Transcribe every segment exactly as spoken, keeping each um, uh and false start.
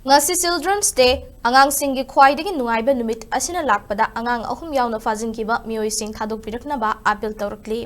ꯉꯁꯤ Children's Day, ꯑꯉꯥꯡꯁꯤꯡꯒꯤ ꯈ꯭ꯋꯥꯏꯗꯒꯤ ꯅꯨꯡꯉꯥꯏꯕ ꯅꯨꯃꯤꯠ ꯑꯁꯤꯅ ꯂꯥꯛꯄꯗ ꯑꯉꯥꯡ ꯑꯍꯨꯝ ꯌꯥꯎꯅ ꯐꯥꯖꯤꯟꯈꯤꯕ ꯃꯤꯑꯣꯏꯁꯤꯡ ꯊꯥꯗꯣꯛꯄꯤꯔꯛꯅꯕ ꯑꯥꯄꯤꯜ ꯇꯧꯔꯛꯂꯤ꯫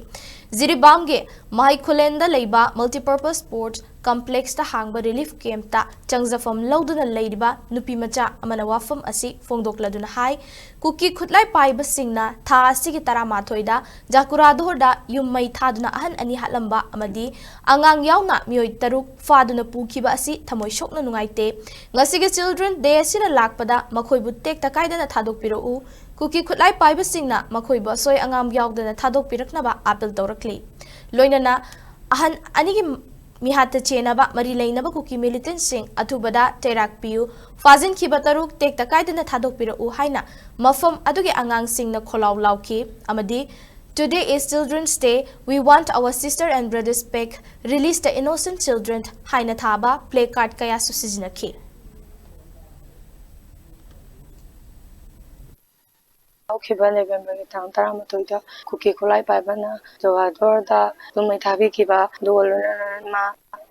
ꯖꯤꯔꯤꯕꯥꯝꯒꯤ ꯃꯍꯩꯈꯨꯂꯦꯟꯗ ꯂꯩꯕ Multipurpose Sports Complexꯇ ꯍꯥꯡꯕ relief campꯇ ꯆꯪꯖꯐꯝ ꯂꯧꯗꯨꯅ ꯂꯩꯔꯤꯕ ꯅꯨꯄꯤ ꯃꯆꯥ ꯑꯃꯅ ꯋꯥꯐꯝ ꯑꯁꯤ ꯐꯣꯡꯗꯣꯛꯂꯗꯨꯅ ꯍꯥꯏ, ꯀꯨꯀꯤ ꯈꯨꯠꯂꯥꯏ ꯄꯥꯏꯕꯁꯤꯡꯅ ꯊꯥ ꯑꯁꯤꯒꯤ ꯇꯔꯥꯃꯥꯊꯣꯏꯗ ꯖꯥꯀꯨꯔꯥꯗꯣꯔꯗ ꯌꯨꯝ ꯃꯩ ꯊꯥꯗꯨꯅ ꯑꯍꯟ ꯑꯅꯤ ꯍꯥꯠꯂꯝꯕ ꯑꯃꯗꯤ ꯑꯉꯥꯡ ꯌꯥꯎꯅ ꯃꯤꯑꯣꯏ ꯇꯔꯨꯛ ꯐꯥꯗꯨꯅ ꯄꯨꯈꯤꯕ ꯑꯁꯤ ꯊꯃꯣꯏ ꯁꯣꯛꯅ ꯅꯨꯡꯉꯥꯏꯇꯦ꯫ ꯉꯁꯤꯒꯤ Children's Day ꯑꯁꯤꯅ ꯂꯥꯛꯄꯗ ꯃꯈꯣꯏꯕꯨ ꯇꯦꯛꯇ ꯀꯥꯏꯗꯅ ꯊꯥꯗꯣꯛꯄꯤꯔꯛꯎ꯫ ꯀꯨꯀꯤ ꯈꯨꯠꯂꯥꯏ ꯄꯥꯏꯕꯁꯤꯡꯅ ꯃꯈꯣꯏꯕꯨ ꯑꯁꯣꯏ ꯑꯉꯥꯝ ꯌꯥꯎꯗꯅ ꯊꯥꯗꯣꯛꯄꯤꯔꯛꯅꯕ ꯑꯥꯄꯤꯜ ꯇꯧꯔꯛꯂꯤ꯫ ꯂꯣꯏꯅꯅ ꯑꯍꯟ ꯑꯅꯤꯒꯤ ꯃꯤꯍꯥꯠꯇ ꯆꯦꯟꯅꯕ ꯃꯔꯤ ꯂꯩꯅꯕ ꯀꯨꯀꯤ militantꯁꯤꯡ ꯑꯊꯨꯕꯗ ꯆꯩꯔꯥꯛ ꯄꯤꯌꯨ, ꯐꯥꯖꯤꯟꯈꯤꯕ ꯇꯔꯨꯛ ꯇꯦꯛꯇ ꯀꯥꯏꯗꯅ ꯊꯥꯗꯣꯛꯄꯤꯔꯛꯎ ꯍꯥꯏꯅ ꯃꯐꯝ ꯑꯗꯨꯒꯤ ꯑꯉꯥꯡꯁꯤꯡꯅ ꯈꯣꯜꯂꯥꯎ ꯂꯥꯎꯈꯤ ꯑꯃꯗꯤ "Today is Children's Day, we want our sister and brothers back, release the innocent children" ꯍꯥꯏꯅ ꯊꯥꯕ placard ꯀꯌꯥꯁꯨ ꯁꯤꯖꯤꯟꯅꯈꯤ꯫ ꯍꯧꯈꯤꯕ ꯅꯕꯦꯝꯕꯔꯒꯤ ꯇꯥꯡ ꯇꯔꯥꯃꯥꯊꯣꯏꯗ ꯀꯨꯀꯤ ꯈꯨꯠꯂꯥꯏ ꯄꯥꯏꯕꯅ ꯖꯣꯒꯥꯗꯣꯔꯗ ꯌꯨꯝ ꯃꯩ ꯊꯥꯕꯤꯈꯤꯕ, ꯑꯗꯨꯒ ꯂꯣꯏꯅꯅ ꯃꯥ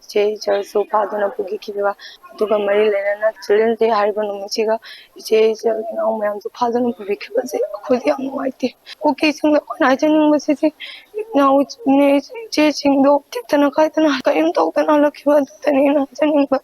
ꯏꯆꯦ ꯏꯆꯜꯁꯨ ꯐꯥꯗꯨꯅ ꯄꯨꯈꯤꯈꯤꯕ, ꯑꯗꯨꯒ ꯃꯔꯤ ꯂꯩꯅꯅ Children's Day ꯍꯥꯏꯔꯤꯕ ꯅꯨꯃꯤꯠꯁꯤꯒ ꯏꯆꯦ ꯏꯆꯜ ꯏꯅꯥꯎ ꯃꯌꯥꯝꯁꯨ ꯐꯥꯗꯨꯅ ꯄꯨꯕꯤꯈꯤꯕꯁꯦ ꯑꯩꯈꯣꯏꯗꯤ ꯌꯥꯝ ꯅꯨꯡꯉꯥꯏꯇꯦ꯫ ꯀꯨꯀꯤꯁꯤꯡꯗ ꯑꯩꯈꯣꯏꯅ ꯍꯥꯏꯖꯅꯤꯡꯕꯁꯤꯗꯤ ꯏꯅꯥꯎ ꯏꯆꯦꯁꯤꯡꯗꯣ ꯇꯦꯛꯇꯅ ꯀꯥꯏꯗꯅ ꯀꯔꯤꯝ ꯇꯧꯗꯅ ꯍꯜꯂꯛꯈꯤꯕ ꯑꯗꯨꯗꯅꯦꯅ ꯍꯥꯏꯖꯅꯤꯡꯕ꯫